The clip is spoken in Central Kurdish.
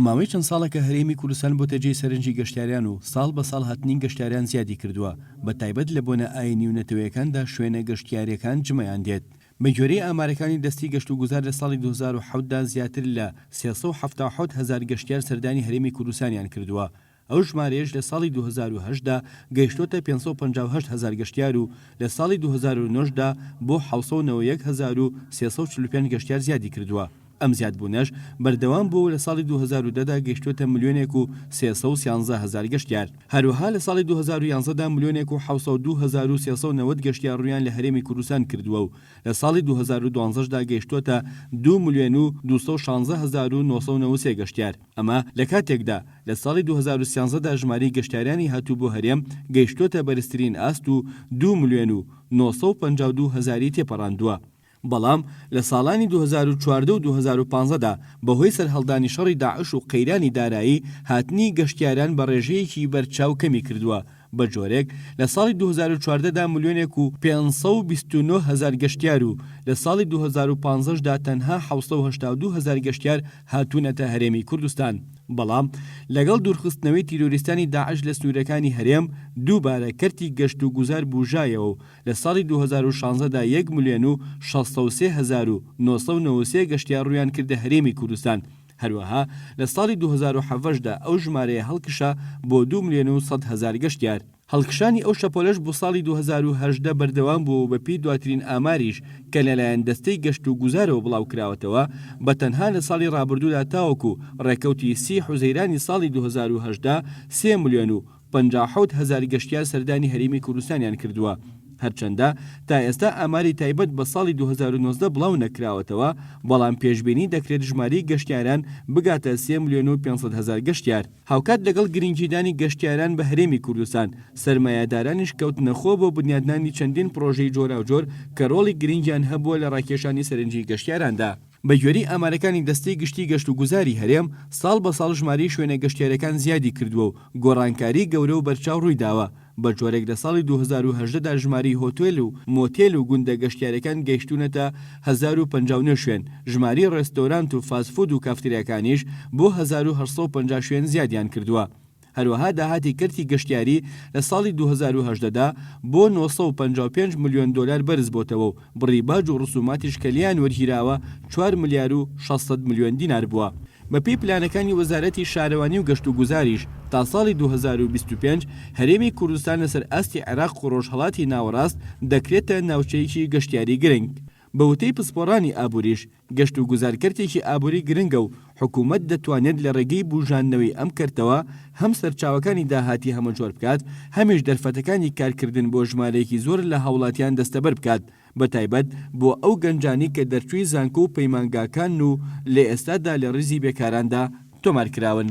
ماوەی چەند ساڵێکە هەرێمی کوردستان بۆتە جێی سەرنجی گەشتیاران و ساڵ بە ساڵ هاتنی گەشتیاران زیادی کردووە، بە تایبەت لە بۆنە ئایینی و نەتەوەیەکاندا شوێنە گەشتیارییەکان جمەیان دێت. بە گوێرەی ئامارەکانی دەستەی گەشتوگوزار لە ساڵی 2007 دا زیاتر لە 377 هەزار گەشتیار سەردانی هەرێمی کوردستانیان کردووە، ئەو ژمارەیەش لە ساڵی 2008 دا گەیشتۆتە 558 هەزار گەشتیار و لە ساڵی 2009 دا بۆ 791 هەزار و 345 گەشتیار زیادی کردووە. ئەم زیادبوونەش بەردەوام بووە و لە ساڵی 2010 دا گەیشتۆتە ملیۆنێک و 313 هەزار گەشتیار. هەروەها لە ساڵی 2011 دا ملیۆنێک و 702 هەزار و 390 گەشتیار ڕوویان لە هەرێمی کوردستان کردووە و لە ساڵی 2012 دا گەیشتۆتە دوو ملیۆن و 216 هەزار و 993 گەشتیار. ئەمە لە کاتێکدا لە ساڵی 2013 دا ژمارەی گەشتیارانی هاتوو بۆ هەرێم گەیشتۆتە بەرزترین ئاست و دوو ملیۆن و 952 هەزاری تێپەڕاندووە. بەڵام لە ساڵانی 2014 و 2015 دا بەهۆی سەرهەڵدانی شەڕی داعش و قەیرانی دارایی هاتنی گەشتیاران بە ڕێژەیەکی بەرچاو کەمی کردووە بە جۆرێک لە ساڵی 2014 دا ملیۆنێک و 529 هەزار گەشتیار و لە ساڵی 2015 دا تەنها 782 هەزار گەشتیار هاتوونەتە هەرێمی کوردستان. بەڵام لەگەڵ دوورخستنەوەی تیرۆریستانی داعش لە سنوورەکانی هەرێم دووبارە کەرتی گەشتوگوزار بوژایەوە و لە ساڵی 2016 دا یەک ملیۆن و 63 هەزار و 993 گەشتیار ڕوویان کردە هەرێمی کوردستان، هەروەها لە ساڵی 2017 دا ئەو ژمارەیە هەڵکشا بۆ دوو ملیۆن و 100 هەزار گەشتیار. هەڵکشانی ئەو شەپۆلەش بۆ ساڵی 2018 بەردەوام بووە و بەپێی دواترین ئاماریش کە لەلایەن دەستەی گەشت و گوزارەوە بڵاوکراوەتەوە بە تەنها لە ساڵی ڕابردوودا تاوەکو ڕێکەوتی سی حوزەیرانی ساڵی 2018 سێ ملیۆن و 57 هەزار گەشتیار سەردانی هەرێمی کوردستانیان کردووە. هەرچەندە تا ئێستا ئاماری تایبەت بە ساڵی 2019 بڵاو نەکراوەتەوە، بەڵام پێشبینی دەکرێت ژمارەی گەشتیاران بگاتە سێ ملیۆن و 500 هەزار گەشتیار. هاوکات لەگەڵ گرنگیدانی گەشتیاران بە هەرێمی کوردستان، سەرمایەدارانیش کەوتنەخۆ بۆ بنیادنانی چەندین پڕۆژەی جۆراوجۆر کە ڕۆڵی گرنگیان هەبووە لە ڕاکێشانی سەرنجی گەشتیاراندا. بەگوێرەی ئامارەکانی دەستەی گشتی گەشتوگوزاری هەرێم، ساڵ بە ساڵ ژمارەی شوێنە گەشتیارەکان زیادی کردووە و گۆڕانکاری گەورە و بەرچاو ڕوویداوە، بە جۆرێک لە ساڵی 2018 دا ژمارەی هۆتێل و مۆتێل و گوندە گەشتیارەکان گەیشتوونەتە 1059 شوێن، ژمارەی ڕێستۆرانت و فاستفود و کافتریاکانیش بۆ 1850 شوێن زیادیان کردووە. هەروەها داهاتی کەرتی گەشتیاری لە ساڵی 2018 دا بۆ 955 ملیۆن دۆلار بەرزبۆتەوە و بڕی باج و ڕسوماتیش کە لێیان وەرگیراوە چوار ملیار و 600 ملیۆن دینار بووە. بەپێی پلانەکانی وەزارەتی شارەوانی و گەشتوگوزاریش تا ساڵی 2025 هەرێمی کوردستان لەسەر ئاستی عێراق و ڕۆژهەڵاتی ناوەڕاست دەکرێتە ناوچەیەکی گەشتیاری گرنگ. بە وتەی پسپۆڕانی ئابووریش، گەشتوگوزار کەرتێکی ئابووری گرنگە و حکوومەت دەتوانێت لە ڕێگەی بووژاندنەوەی ئەم کەرتەوە هەم سەرچاوەکانی داهاتی هەمەجۆر بکات، هەمیش دەرفەتەکانی کارکردن بۆ ژمارەیەکی زۆر لە هاوڵاتیان دەستەبەر بکات، بەتایبەت بۆ ئەو گەنجانەی کە دەرچووی زانکۆ و پەیمانگاکانن و لە ئێستادا لە ڕیزی بێکاراندا تۆمارکراون.